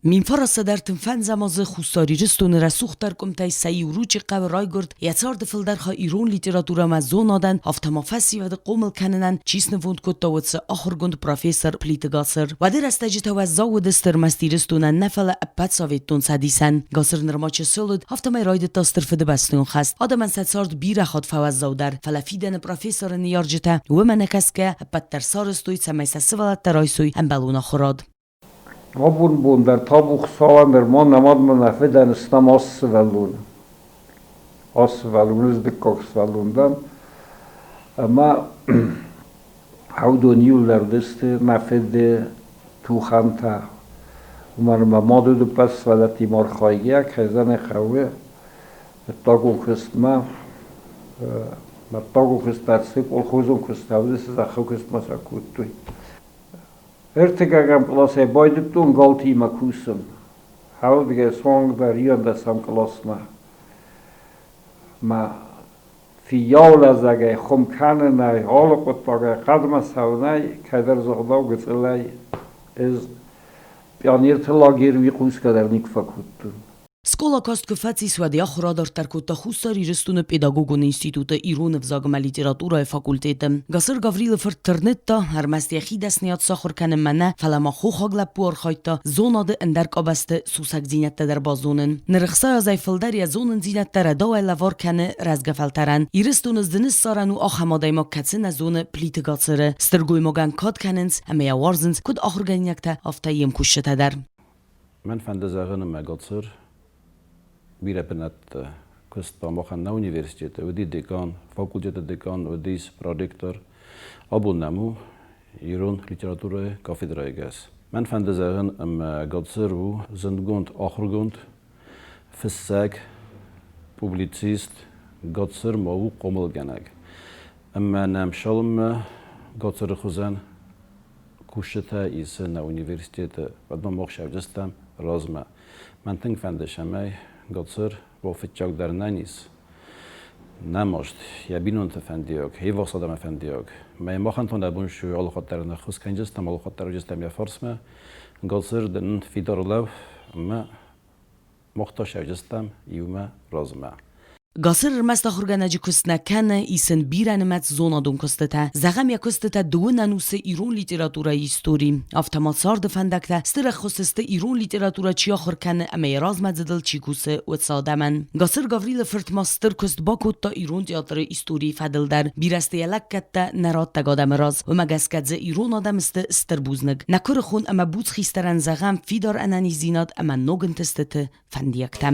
1935 азы Хуссар Ирыстоны рӕсугъддӕр къуымтӕй сӕ иу Ручъы хъӕуы райгуырд, йӕ царды фылдӕр хай ирон литературӕмӕ зонадӕн, афтӕ ма фӕсивӕды хъомыл кӕнынӕн чи снывонд кодта, уыцы ахуыргонд профессор Плиты Гацыр. Уӕды рӕстӕджытӕ уӕззау уыдысты ӕрмӕст Ирыстонӕн нӕ, фӕлӕ ӕппӕт Советтон Цӕдисӕн. Гацыр нырма чысыл уыд, афтӕмӕй райдыдта Стыр Фыдыбӕстӕйон хӕст. Адӕмӕн сӕ цард бирӕ хатт фӕуӕззаудӕр, фӕлӕ фидӕны профессоры ныййарджытӕ, уымӕ нӕ кӕсгӕ, ӕппӕт дӕр сарӕзтой, цӕмӕй сӕ сывӕллӕттӕ райсой ӕмбӕлон ахуырад. Абон бон дӕр табу Хуыцауӕн нырма нӕ мадмӕ нӕ фыдӕн стӕм ацы сывӕллоны. Ацы сывӕллон, ӕз дыккаг сывӕллон дӕн. Ӕмӕ уыдон иуылдӕр уыдысты мӕ фыды тухӕнтӕ. Уымӕн ӕмӕ мад уыд ӕппӕт сывӕллӕттимӕ архайгӕ, кӕй зӕгъын ӕй хъӕуы, ӕддагон куыстмӕ. Ӕддагон куыст ӕрцыд, колхозон куыст уыдысты, зӕххы куыстмӕ сӕ кодтой. Ӕртыккӕгӕм къласӕй байдыдтон галтимӕ кусын. Ардыгӕй суанг дӕр иуӕндӕсӕм къласмӕ. Мӕ фыййау лӕдзӕгӕй хуым кӕнынӕй, алы хъуыддагӕй хъӕдмӕ цӕуынӕй кӕйдӕр зыгъдау гыццылӕй ӕз пионерты лагерь уый хъусгӕ дӕр никуы фӕкодтон. Скъола каст куы фӕцис, уӕд йӕ ахуыр адарддӕр кодта Хуссар Ирыстоны педагогон институты ирон ӕвзаг ӕмӕ литературӕйы факультеты. Гацыр Гаврилы фырт тырныдта, ӕрмӕст йӕхи дӕсныйад сахуыр кӕнынмӕ нӕ, фӕлӕ ма хохаг лӕппу архайдта зонады ӕндӕр къабӕзты сусӕгдзинӕдтӕ дӕр базонын. Ныр 60 азӕй фылдӕр йӕ зонындзинӕдтӕ рӕдауӕй лӕвар кӕны рӕзгӕ фӕлтӕрӕн. Ирыстоны зыны ссарӕн у ахӕм адӕймаг, кӕцы нӕ зоны Плиты Гацыры. Стыр гоймагӕн кад кӕнынц ӕмӕ йӕ уарзынц куыд ахуыргӕнинӕгтӕ, афтӕ йе мкусджытӕ дӕр. Мӕн фӕнды зӕгъын ӕмӕ Гацыр бирӕ бынӕтты куыста махӕн нӕ университеты, уыди декан, факультеты декан, уыдис проректор. Абон нӕм у ирон литературӕйы кафедрӕйы гӕс. Мӕн фӕнды зӕгъын, ӕмӕ Гацыр у зындгонд ахуыргонд, фыссӕг, публицист, Гацыр ма у хъомылгӕнӕг. Ӕмӕ нӕм цалынмӕ Гацыры хуызӕн кусджытӕ исы нӕ университеты, уӕдмӕ мах сӕвджыстӕм размӕ. Мӕн тынг фӕнды, цӕмӕй Гацыр уа фыццагдӕр нӕ низ, нӕ маст, йӕ бинонты фӕндиаг, йе ввахс адӕмы фӕндиаг. Мӕ махӕн та нӕ бон ссу алыхатт дӕр ныххуыс кӕнджыстӕм, алыхатт дӕр уыджыстӕм йӕ фарсмӕ. Гацыр дын фидар лӕу ӕмӕ мах та сӕвджыстӕм иумӕ размӕ. Гацыр ӕрмӕст ахуыргӕнӕджы куыст нӕ кӕны, исын бирӕнымӕц зонадон куыстытӕ. Зӕгъӕм, йӕ куыстытӕ дыууын ӕнусы ирон литературӕйы истори. Афтӕ ма царды фӕндӕгтӕ стыр ӕххуыс сты ирон литературӕ чи ахуыр кӕны ӕмӕ йӕ размӕдзыдыл чи кусы, уыцы адӕмӕн. Гацыр Гаврилы фырт ма стыр куыст бакодта ирон театры историйы фӕдыл дӕр. Бирӕ сты йӕ лӕггӕдтӕ нӕ раттӕг адӕмы раз. Уымӕ гӕсгӕ дзы ирон адӕм сты стыр бузныг. Нӕ куырыхон ӕмӕ буц хистӕрӕн зӕгъӕм фидар ӕнӕниздзинад ӕмӕ ног ӕнтыстыты фӕндиӕгтӕ.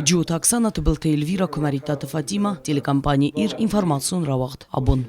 Джиоты Оксана, Тыбылты Эльвира, Куымӕридтаты Фатимӕ, телекомпани «Ир», информацион рауагъд «Абон».